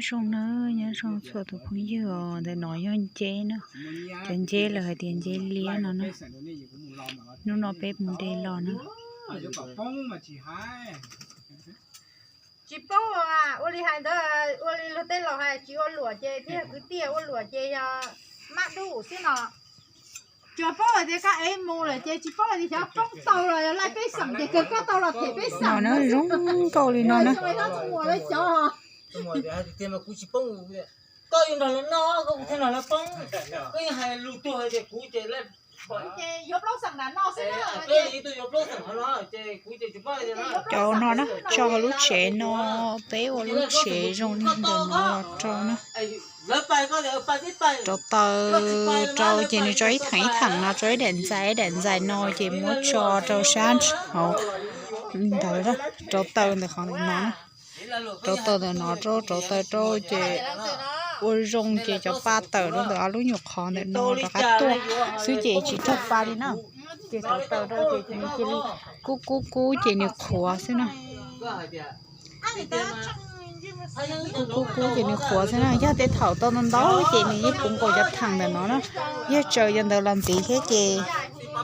Zoo na, nyob zoo txhua tus phooj ywg os, ntawm no yog nceb na, cov nceb lawv hais tias nceb liab no na. Hnub no peb mus de los na. Tsis poob, ua li hais ntawd, ua li luag tej laus hais tsis ua luam ces thiaj kwv tij, ua luam ces yog mab dub xwb no. Tsuas paub hais tias koj ev mus lawm ces tsis paub hais tias xyov poob tau los yog laij peb xeem ces kawg koj tau los them peb xeem no. Zoo nkauj li no na. Cov no na, tso hauv lub tsev no, peb ua lub tsev zoo li ntawm no los rau na. Rauv taws rau ces nws tso ib theem ib theem no, tso ib daim ntxais ib daim ntxais no ces muab tso rau sab hauv ntawd, rauv taws ntawm qhov ntawm no na. Rauv taws ntawm no rau, rauv taws rau ces ua zoo ces cov pa tawm rau ntawm ob lub nyuam qhov ntawm no rov qab tuaj xwb ces tsis raug pa li na. Ces rauv taws rau ces nws cia li kub kub kub ces nws qhuav xwb na. Kub kub kub ces nws qhuav xwb na. Yog tej thaum tau ntau ntau ces nws yeej puv nkaus cov theem ntawm no na. Yog tsaws cov ntawd los ntiv thiab ces